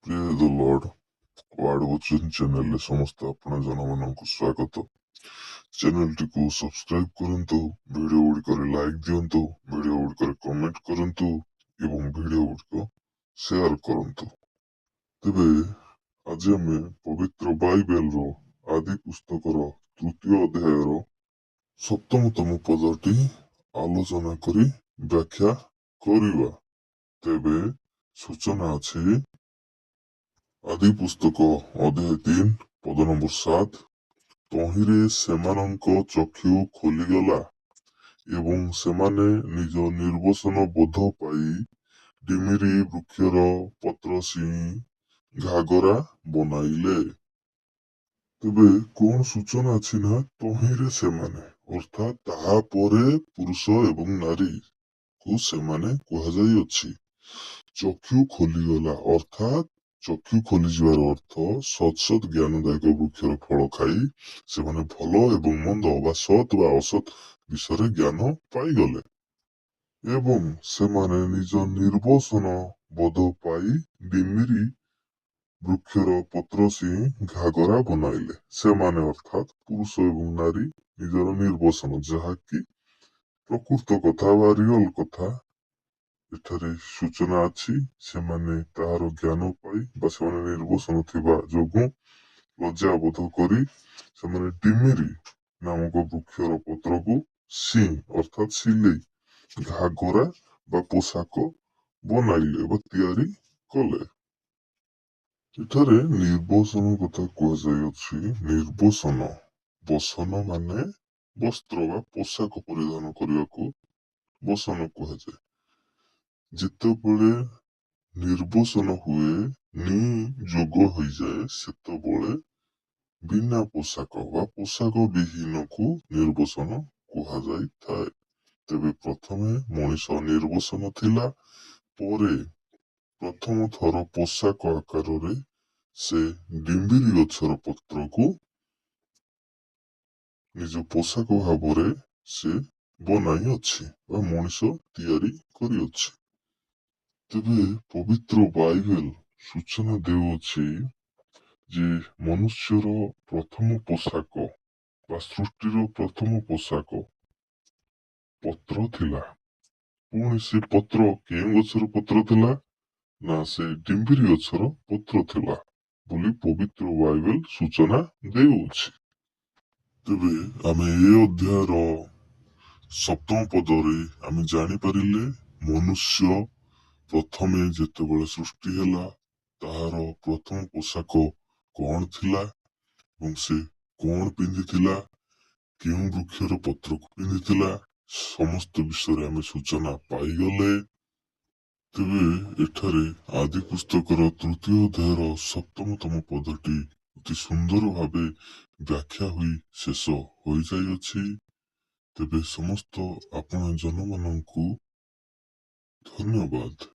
Praise the Lord. Ward ବଚନ ଚ୍ୟାନେଲରେ ସମସ୍ତ ଆପଣ ଜନମାନଙ୍କୁ ସ୍ୱାଗତ। ଚ୍ୟାନେଲଟିକୁ ସବସ୍କ୍ରାଇବ କରନ୍ତୁ, ଭିଡ଼ିଓ ଗୁଡ଼ିକରେ ଲାଇକ୍ ଦିଅନ୍ତୁ, ଭିଡ଼ିଓ ଗୁଡ଼ିକରେ କମେଣ୍ଟ କରନ୍ତୁ ଏବଂ ଭିଡ଼ିଓ ଗୁଡ଼ିକ ସେୟାର କରନ୍ତୁ। ତେବେ ଆଜି ଆମେ ପବିତ୍ର ବାଇବେଲର ଆଦି ପୁସ୍ତକର ତୃତୀୟ ଅଧ୍ୟାୟର ସପ୍ତମତମ ପଦଟି ଆଲୋଚନା କରି ବ୍ୟାଖ୍ୟା କରିବା। ତେବେ ସୂଚନା ଅଛି, ଆଦି ପୁସ୍ତକ ଅଧ୍ୟାୟ 3 ପଦ ନମ୍ବର 7, ତହିଁରେ ସେମାନଙ୍କ ଚକ୍ଷୁ ଖୋଲିଗଲା ଏବଂ ସେମାନେ ନିଜ ନିର୍ବସନ ବୋଧ ପାଇ ଡିମିରି ବୃକ୍ଷର ପତ୍ର ସିଇଁ ଘାଗରା ବନାଇଲେ। ତେବେ କଣ ସୂଚନା ଅଛି ନା, ତହିଁରେ ସେମାନେ, ଅର୍ଥାତ୍ ତାହାପରେ ପୁରୁଷ ଏବଂ ନାରୀକୁ ସେମାନେ କୁହାଯାଇଅଛି, ଚକ୍ଷୁ ଖୋଲିଗଲା। ଅର୍ଥାତ୍ ଚକ୍ଷୁ ଖୋଲିଯିବାର ଅର୍ଥ ସତ୍ ସତ୍ ଜ୍ଞାନଦାୟକ ବୃକ୍ଷର ଫଳ ଖାଇ ସେମାନେ ଭଲ ଏବଂ ମନ୍ଦ ବା ସତ୍ ବା ଅସତ୍ ବିଷୟରେ ଜ୍ଞାନ ପାଇଗଲେ ଏବଂ ସେମାନେ ନିଜ ନିର୍ବସନ ବୋଧ ପାଇ ଡିମିରି ବୃକ୍ଷର ପତ୍ର ସିଇଁ ଘାଗରା ବନାଇଲେ। ସେମାନେ, ଅର୍ଥାତ୍ ପୁରୁଷ ଏବଂ ନାରୀ, ନିଜର ନିର୍ବସନ, ଯାହାକି ପ୍ରକୃତ କଥା ବା ରିଅଲ କଥା ଏଠାରେ ସୂଚନା ଅଛି, ସେମାନେ ତାହାର ଜ୍ଞାନ ପାଇ ବା ସେମାନେ ନିର୍ବସନ ଥିବା ଯୋଗୁଁ ଲଜ୍ଜାବୋଧ କରି ସେମାନେ ଡିମିରି ନାମକ ବୃକ୍ଷର ପତ୍ରକୁ ସିଇଁ, ଅର୍ଥାତ୍ ସିଲେଇ, ଘାଗରା ବା ପୋଷାକ ବନାଇଲେ ବା ତିଆରି କଲେ। ଏଠାରେ ନିର୍ବସନ କଥା କୁହାଯାଇଅଛି। ନିର୍ବସନ, ବସନ ମାନେ ବସ୍ତ୍ର ବା ପୋଷାକ ପରିଧାନ କରିବାକୁ ବସନ କୁହାଯାଏ। ଯେତେବେଳେ ନିର୍ବସନ ହୁଏ, ନି ଯୋଗ ହୋଇଯାଏ, ସେତେବେଳେ ବିନା ପୋଷାକ ବା ପୋଷାକ ବିହୀନକୁ ନିର୍ବସନ କୁହାଯାଇଥାଏ। ତେବେ ପ୍ରଥମେ ମଣିଷ ନିର୍ବସନ ଥିଲା, ପରେ ପ୍ରଥମ ଥର ପୋଷାକ ଆକାରରେ ସେ ଡିମ୍ବିରି ଗଛର ପତ୍ରକୁ ନିଜ ପୋଷାକ ଭାବରେ ସେ ବନାଇଅଛି ବା ମଣିଷ ତିଆରି କରିଅଛି। ତେବେ ପବିତ୍ର ବାଇବେଲ ସୂଚନା ଦେଉଅଛି ଯେ ମନୁଷ୍ୟର ପ୍ରଥମ ପୋଷାକ ବା ସୃଷ୍ଟିର ପ୍ରଥମ ପୋଷାକ ପତ୍ର ଥିଲା। ପୁଣି ସେ ପତ୍ର କେଉଁ ଗଛର ପତ୍ର ଥିଲା ନା, ସେ ଡିମ୍ବିରି ଗଛର ପତ୍ର ଥିଲା ବୋଲି ପବିତ୍ର ବାଇବେଲ ସୂଚନା ଦେଉଅଛି। ତେବେ ଆମେ ଏ ଅଧ୍ୟାୟର ସପ୍ତମ ପଦରେ ଆମେ ଜାଣିପାରିଲେ, ମନୁଷ୍ୟ ପ୍ରଥମେ ଯେତେବେଳେ ସୃଷ୍ଟି ହେଲା ତାହାର ପ୍ରଥମ ପୋଷାକ କଣ ଥିଲା ଏବଂ ସେ କଣ ପିନ୍ଧିଥିଲା, କେଉଁ ବୃକ୍ଷର ପତ୍ରକୁ ପିନ୍ଧିଥିଲା, ସମସ୍ତ ବିଷୟରେ ଆମେ ସୂଚନା ପାଇଗଲେ। ତେବେ ଏଠାରେ ଆଦି ପୁସ୍ତକର ତୃତୀୟ ଅଧ୍ୟାୟର ସପ୍ତମତମ ପଦଟି ଅତି ସୁନ୍ଦର ଭାବେ ବ୍ୟାଖ୍ୟା ହୋଇ ଶେଷ ହୋଇଯାଇଅଛି। ତେବେ ସମସ୍ତ ଆପଣ ଜନମାନଙ୍କୁ ଧନ୍ୟବାଦ।